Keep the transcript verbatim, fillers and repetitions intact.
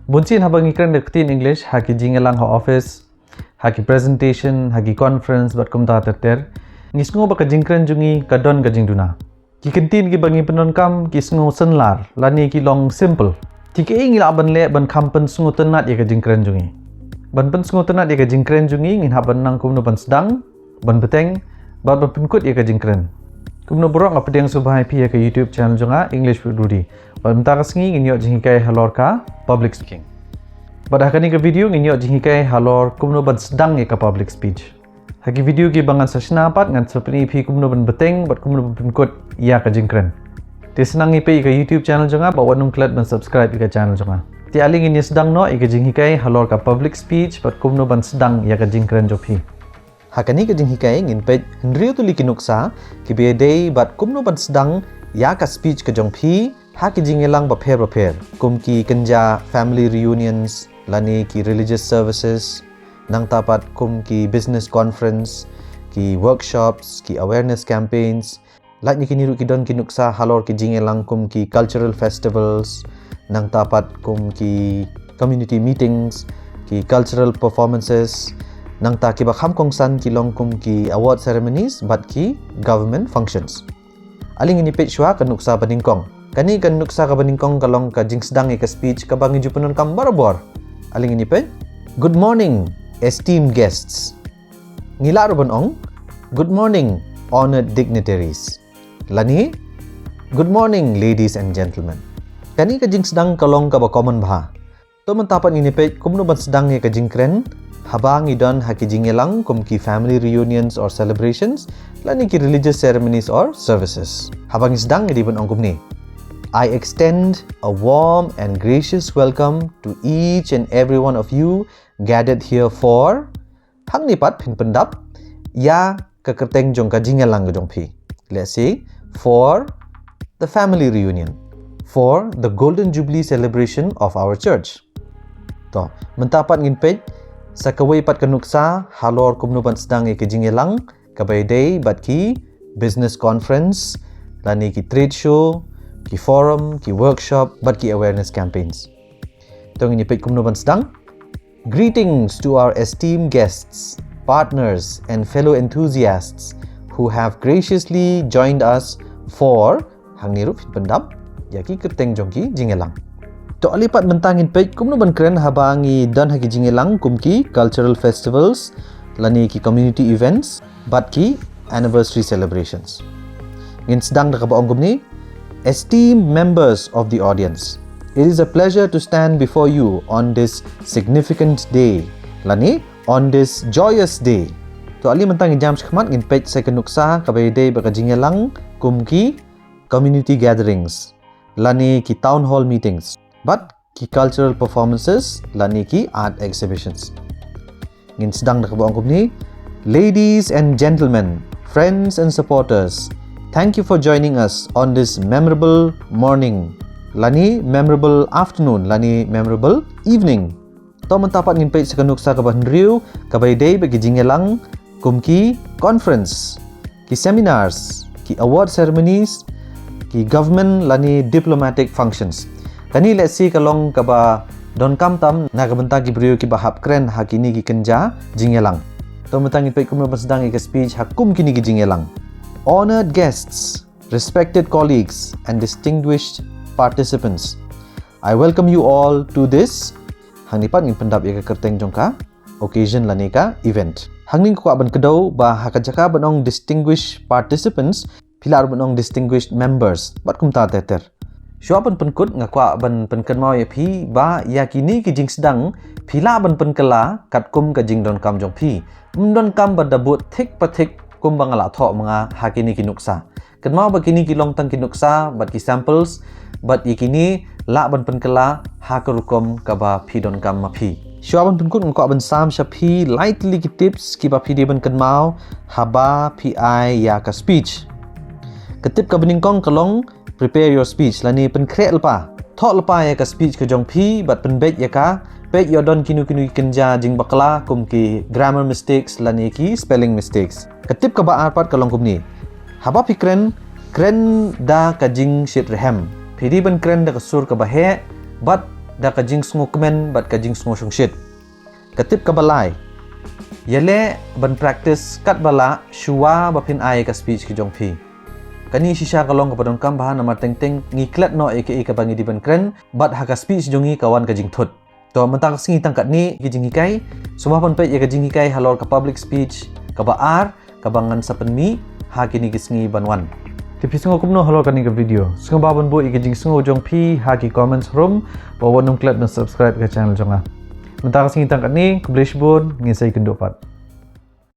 Bun sien haba ngi kren da ka ktien English ha ki jingïalang ha office, ha ki presentation, ha ki conference bad kumta ter ter, ngi sngew ba ka jingkren jong ngi ka don ka jingduna. Ki kyntien kiba ngi pyndonkam ki sngew synlar lane ki long simple. Te kaei ngi lah ban leh ban kham pynsngewtynnat ïa ka jingkren jong ngi? Ban pynsngewtynnat ïa ka jingkren jong ngi, ngin hap ban nang kumno ban sdang, ban bteng bad ban pynkut ïa ka jingkren. Kumno baroh, nga pdiang sngewbha ïa phi ïa ka YouTube channel jong nga, English with Rudy. Bad mynta ka sngi ngin ïoh jinghikai halor ka public speaking. Bad ha kane ka video ngin ïoh jinghikai halor kumno ban sdang ïa ka public speech. Ha ki video kiba ngan sa shna pat ngan sa pyni ïa phi kumno ban bteng bad kumno ban pynkut ïa ka jingkren. Te sngewbha peit ïa ka YouTube channel jong nga bad wat nym klet ban subscribe ïa ka channel jong nga. Te ale ngin ïa sdang noh ïa ka jinghikai halor ka public speech bad kumno ban sdang ïa ka jingkren jong phi. Ha kane ka jinghikai ngin peit hynriew tylli ki nuksa kiba ïadei bad kumno ban sdang ïa ka speech ka jong phi ha ki jingïalang bapher bapher, kum ki kynja family reunions lane ki religious services, nangta pat kum ki business conference, ki workshops, ki awareness campaigns. Lait na kine ruh ki don ki nuksa halor ki jingïalang kum ki cultural festivals, nangta pat kum ki community meetings, ki cultural performances, nangta kiba kham kongsan ki long kum ki award ceremonies bad ki government functions. Ale ngin ïa peit shuwa ka nuksa banyngkong. Kane ka nuksa kaba nyngkong ka long ka jingsdang ïa ka speech kaba ngi ju pyndonkam barabor. Ale ngin ïa peit. Good morning, esteemed guests. Ngi lah ruh ban ong, "Good morning, honored dignitaries." Lane, "Good morning, ladies and gentlemen." Kane ka jingsdang ka long kaba common bha. To mynta pat ngin ïa peit kumno ban sdang ïa ka jingkren haba ngi don ha ki jingïalang kum ki family reunions or celebrations lane ki religious ceremonies or services. Haba ngi sdang, ngi dei ban ong kumne: "I extend a warm and gracious welcome to each and every one of you gathered here for," hangne pat phin pyndap ïa ka kyrteng jong ka jingïalang ka jong phi. Let's say, "For the family reunion, for the golden jubilee celebration of our church." To mynta pat ngin peit sa kawei pat ka nuksa halor kumno ban sdang ïa ka jingïalang kaba ïadei bad ki business conference lane ki trade show, ki forum, ki workshop bad ki awareness campaigns. To ngin ïa peit kumno ban sdang. "Greetings to our esteemed guests, partners and fellow enthusiasts who have graciously joined us for," hangne ruh phin pyndap ïa ki kyrteng jong ki jingïalang. To ale pat mynta ngin peit kumno ban kren haba ngi don ha ki jingïalang kum ki cultural festivals lane ki community events bad ki anniversary celebrations. Ngin sdang da kaba ong kumne: "Esteemed members of the audience, it is a pleasure to stand before you on this significant day," lane "on this joyous day." To ale mynta ngin jam shakhmat, ngin peit sa ka nuksa kaba ïadei bad ka jingïalang kum ki community gatherings lane ki town hall meetings bad ki cultural performances lane ki art exhibitions. Ngin sdang da kaba ong kumne: "Ladies and gentlemen, friends and supporters, thank you for joining us on this memorable morning lane memorable afternoon lane memorable evening." To mynta pat ngin peit sa ka nuksa kaba hynriew kaba ïadei bad ki jingïalang kum ki conference, ki seminars, ki award ceremonies, ki government lane diplomatic functions. Kane lehse ka long kaba donkam tam na ka bynta ki briew kiba hap kren ha kine ki kynja jingïalang. To mynta ngin peit kumno ban sdang ïa ka speech ha kum kine ki jingïalang. "Honored guests, respected colleagues and distinguished participants, I welcome you all to this," hangne pat ngin pyndap ïa ka kyrteng jong ka occasion lane ka event. Hangne nga kwah ban kdew ba ha ka jaka ban ong distinguished participants, phi lah ruh ban ong distinguished members bad kumta ter ter. Shuwa ban pynkut, nga kwah ban pynkynmaw ïa phi ba ïa kine ki jingsdang phi lah ban pynkylla katkum ka jingdonkam jong phi. Ym donkam ba da bud thik pa thik kumba nga la thoh ma nga ha kine ki nuksa. Kynmaw ba kine ki long tang ki nuksa bad ki samples, bad ïa kine lah ban pynkylla ha ka rukom kaba phi donkam ma phi. Shuwa ban pynkut, nga kwah ban sam sha phi lai tylli ki tips kiba phi dei ban kynmaw haba phi ai ïa ka speech. Ka tip kaba nyngkong ka long, prepare your speech lane pynkhreh lypa. Thoh lypa ïa ka speech ka jong phi bad pynbeit ïa ka. Peit ïoh don kino kino ki kynja jingbakla kum ki grammar mistakes lane ki spelling mistakes. Ka tip kaba ar pat ka long kumne: haba phi kren, kren da ka jingshit rhem. Phi dei ban kren da ka sur kaba heh bad da ka jingsngewkmen bad ka jingsngewshongshit. Ka tip kaba lai, ïaleh ban practice katba lah shuwa ba phin ai ka speech ka jong phi. Kane shisha ka long kaba donkam bha namar teng teng ngi klet noh ïa kaei kaba ngi dei ban kren bad ha ka speech jong ngi ka wan ka jingthut. To mynta ka sngi tang katne ki jinghikai, sngewbha ban peit ïa ka jinghikai halor ka public speech kaba ar kaba ngan sa pynmih ha kine ki sngi ban wan. Te phi sngew kumno halor kane ka video? Sngewbha ban buh ïa ka jingsngew jong phi ha ki comments room bad wat nym klet ban subscribe ka channel jong nga. Mynta ka sngi tang katne, khublei shibun, ngin sa ïakynduh pat.